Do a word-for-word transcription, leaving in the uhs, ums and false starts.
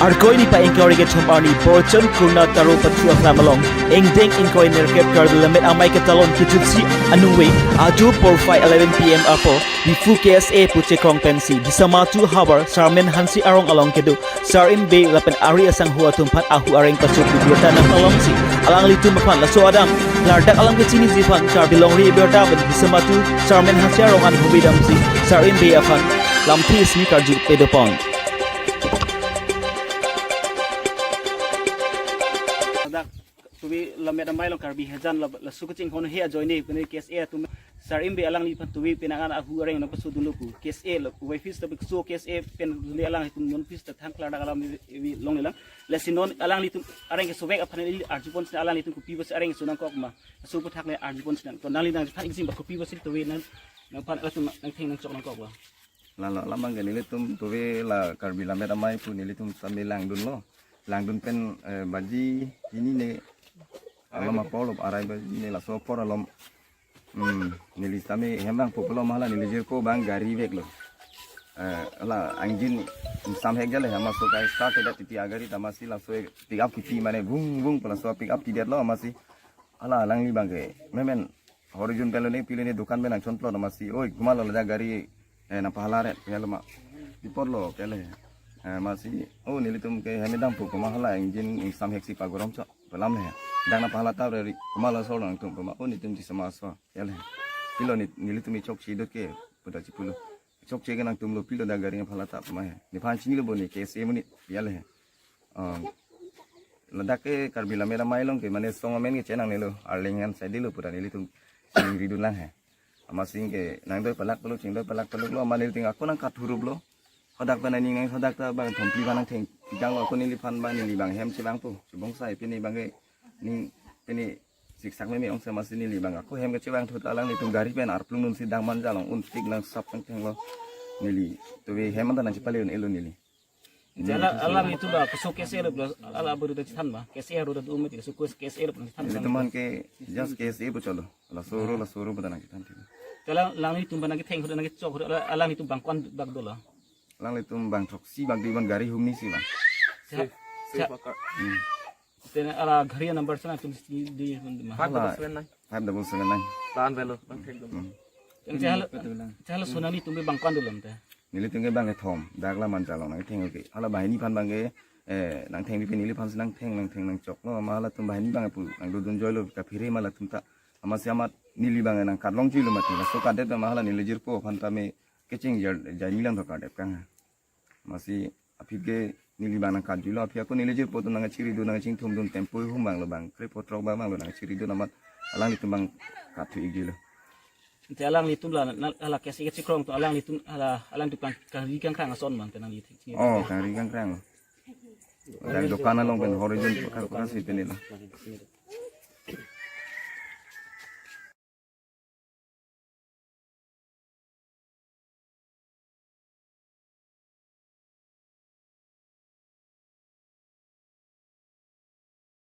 Arkoi niphai ingkoi ra kethom arni Borchon Kurna Taro Pathu Akhlam along ingdeng ingkoi nerkep Karbi Lammet Amei ketalon kejutsi aningve, ajo porphai eleven P M apor Diphu K S A pu chekrong pensi Disamatua havar Sarmen Hanse arong along kedo Sarim Bey lapen ari asangho atum aphan ahu areng paso pu birta nangtalonsi alanglitum aphan laso adang klardak alam kechiniji aphan Karbi Longri Abirta pen Disamatua Sarmen Hanse arong an hubi damsi Sarim Bey aphan lamthe ismi karju pedopon. Ladak tuve Lammet Amei along Karbi Hajan la, laso kachinghon he ajoine pine K S A atum Sarim Bey alangliphan tuve penang an ahu areng nangpasodunlo pu K S A lo, wai office ta bikso K S A pen dunde alanglitum non office ta thang klardak alam vi, vi longlelang. Lasi non alanglitum areng kesovek aphan ili arjupon sina alanglitum kopi pusi areng keso nangkok ma. Laso aphuthak le arjupon sina. To nangli nangphan ingsing ba kopi pusi tuve nang, nangphan alanglitum nangtheng nangchok nangkok ba. Lalo alam abangke nelitum tuve la Karbi Lammet Amei pu nelitum sami langdunlo. Langdun pen, eh, baji hini ne alom apor lo, arai baji ne laso apor alom. Hmm, neli sami hem vangpo pulo ma hala neli jirpo abang gari veklo. Eh, la engine samhek jale, hamaso kai start det titi agari ta amatsi laso pick up kipi mane vung vung pu laso pick up kidetlo amatsi. Hala alangli abangke memen horizon pen lone pilo ne dukan pen nangchonplot amatsi, "Oi, komatlo ladak gari, eh, nangpahala ret," kelo ma. Dipotlo kele. Eh, amatsi, "Oh, nelitum ke hem dampo, komat hala engine ingsam heksi pagoromchot," pu alam le. "Dak nangpahala tap re, komatlo asor nangtum," pu ma. "Oh, netum Disamatua asor," kele. "Pilo ne, nelitum ichokche dot ke," pu ta chipulo. "Chokche ke nangtumlo, pilo dak gari nangpahala tap," pu ma he. "Nephan chinilo bo ne K S A amonit," kele. Oh. Ladak ke Karbi Lammet Amei along ke mane song amen ke chenangnelo, Arleng an side lo pu ta nelitum chingridun lang he. Amatsi ke nangdoi palak paluk, chingdoi palak paluklo, amat nelitum ako nangkathuruplo. Hadak ta nangning nang hadak ta bang thompi bang nangtheng. Tijanglo ako neliphan bang neli abang hem chevangpo. Chibong sai pini abangke ning pini siksak meme ongse amatsi neli abang ako hem kechevang thu ta alanglitum gari pen arplung dunsi dangman jalong un tik nangsap nangthenglo. Neli tuve hem anta nangchepale un-elo neli. Jala alanglitum la keso K S A lo, ala baru ta chethan ma. K S A ro ta do mati keso K S A lo chethan. Nelitum aphan ke just K S A pu cholo. Laso ro, laso ro pu ta nangchethan thik. Jala alanglitum aphan nangketheng hur nangkechok hur, ala, alanglitum bang ko-an bak dolo? Alanglitum bang throksi bak di, bang gari humni si bang. Cha, cha. Hmm. Tene ala gari number sana tum di, di, di ma. Five double seven nine. Five double seven nine. Tan velo, bang thek dum. Hmm. Yang chala, chala sonali tum bang ko-an dolo te? Nelitum ke bang kethom, dak la mancha long nangtheng ke. Hala banghini aphan abangke, eh, nangtheng pipe neliphan si nangtheng, nangtheng nangchoklo, ma halatum banghini abang pu, nangdodun joilo, kaphere ma latum ta. Amatsi amat neli abang nangkatlong chilo mati, laso kadet ma hala neli jirpo aphan ta me keching jar, jai nilang tho kadet kang. Amatsi aphi ke neli abang nangkatjuilo, aphi ako neli jirpo atum nangchiridun nangchingthumdun tempo hum abanglo bang, krepo throk abang abanglo nangchiridun amat alanglitum abang kathu-ikjuilo. Te alanglitum la, na, ala K S A kechekrong atum alanglitum ala, alanglitum kang, kangri kangkrang ason abang tenang di. Oh, kangri kangkrang. Dak dukan along pen horizon pekar pekar si pen ilo.